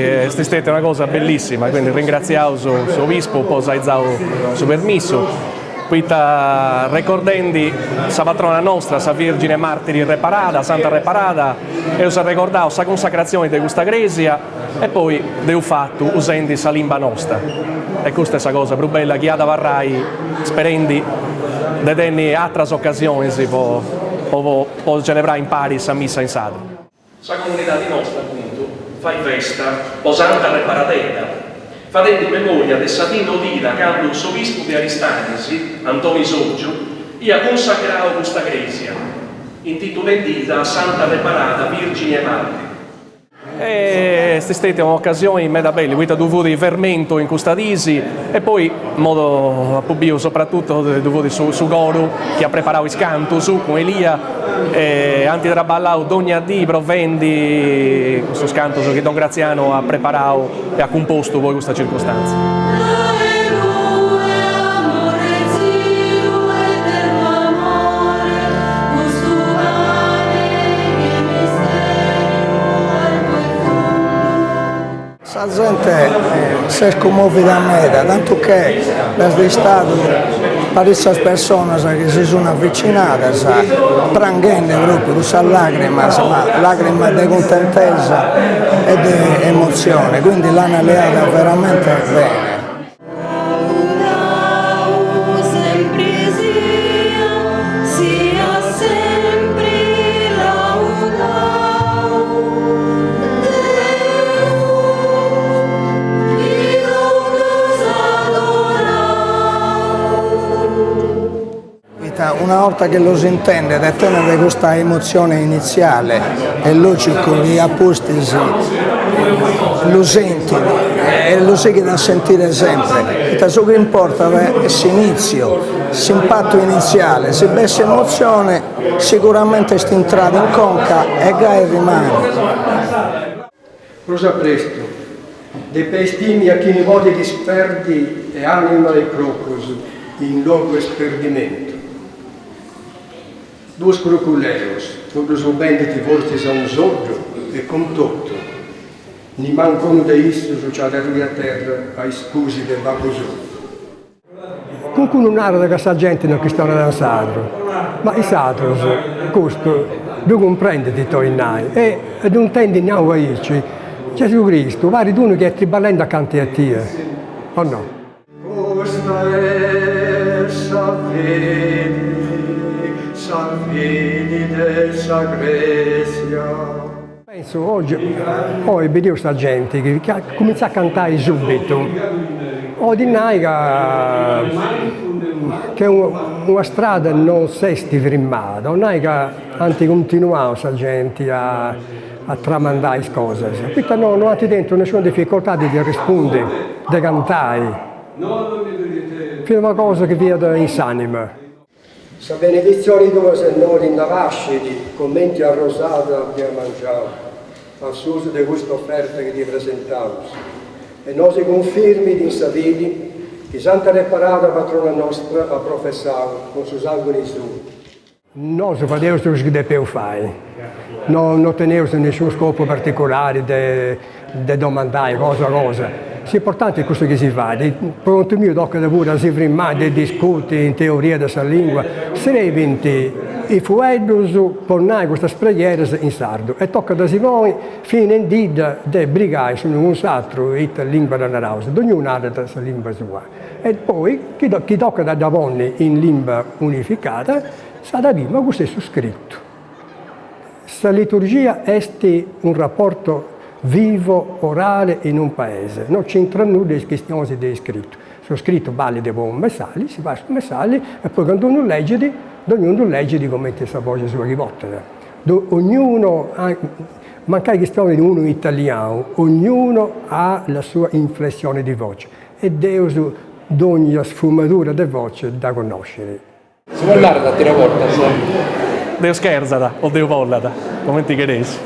Est stetia una cosa bellissima, quindi ringratziaus s'obispu po s'ai zau su permissu, poita recordendi sa patrona nostra, sa Virgine Martiri Reparada, Santa Reparada, eus arregordau sa cunsacratzioni de custa cresia e poi dd'eus fatu usendi sa limba nosta e custa est sa cosa prus bella chi at abarrai sperendi de tenni atras ocasionis po po celebrai impari sa missa in sardu. Sa comunidadi nosta, apuntu, fait festa po Santa Reparadedda, fadendi memòria de sa dì nodida candu s'obispu de Aristanis, Antoni Soggiu, iat cunsacrau custa crèsia, intitulendidda a Santa Reparada Vìrgini e Màrtiri. Est stètia un'ocasioni meda bella, poita ddu fut fermentu in custa dis e poi, in modu, apu biu soprattutto ddu fut su su coru chi at preparau is cantus cun Elia e ant traballau dogna dì provendi custus cantus chi Don Graziano at preparau e at cumpostu po custa circunstanza. Sa zente s'est cummovida meda, tantu che b'est istadu paritzas personas chi si sun avvicinadas pranghende propriu cun sas lagrimas, ma lagrimas de cuntentesa e de emotzione, quindi l'an leada veramente bene. Poita una 'orta chi los intendet e tenet custa emotzione initziale est lògicu chi a pustis lu sentit e lu sighit a sentire sempre, poita su chi importat est s'inìtziu, s'impatu initziale, si b'est s'emotzione siguramente est intrada in conca e gai rimanet. Prus a prestu, depeis timi a chini podit isperdi e anima e cropus in logu 'e sperdimentu. Duus cruculleus no ddus bendint fortzis a unu soddu? E cun totu, nimancu unu de issus nci at arrui a terra a iscusi de Babbu suu. Cuncunu narat ca sa genti no chistionat in sardu, ma is sadrus custu ddu cumprendint ita 'olit nai e ddu intendint nau aici, Gesù Cristu parit unu chi est triballendi acanti a tie, o no? Custa est sa fidi, sa fidi de sa Cresia. Pensu oggi, oi bideus sa genti chi cumintzat a cantai subitu, 'olit nai ca che una strada non s'est frimmada, 'olit nai ca ant continuau sa genti a a tramandai is cosas, poita no no ant tentu nisciuna dificoltadi de arrespundi, de cantai, fiat una cosa chi fiat in s'anima. Sa beneditzioni tua, Sennori, nd'abascit comenti arrosada de a mangianu, a susu de custa oferta chi ti presentaus, e nosi cunfirmit in sa fidi chi Santa Reparada patrona nostra at professau cun su sànguni suu. Nosu fadeus su chi depeus fai, no no teneus nesciunu scopu particulari de de domandai cosa cosa, s'importanti est cussu chi si fait, po contu miu tocat puru a si frimmai de discuti in teoria de sa lingua, srebint is fueddus po nai custas preghieras in sardu e tocat a si ponni finendidda de brigai s'unu cun s'atru ita lingua dda naraus, dognunu narat sa limba sua. E poi chi chi tocat a dda ponni in limba unificada s'at a biri, ma custu est su scritu. Sa liturgia est un rapporto vivo, orale in un paese, no c'intrat nudda is chistionis de iscritu. Su scritu balit po unu messali, si fait su messali e poi candu unu legit, dognunu ddu legit cumenti sa boxi sua chi portat. Ognuno mancai chistionit unu italianu, ognuno ha la sua inflessione di voce E Deus dogna sfumadura de voce dda connoscit. Si podit narrer àteras bortas. Deus cherzat o Deus bollat, comenti chereis.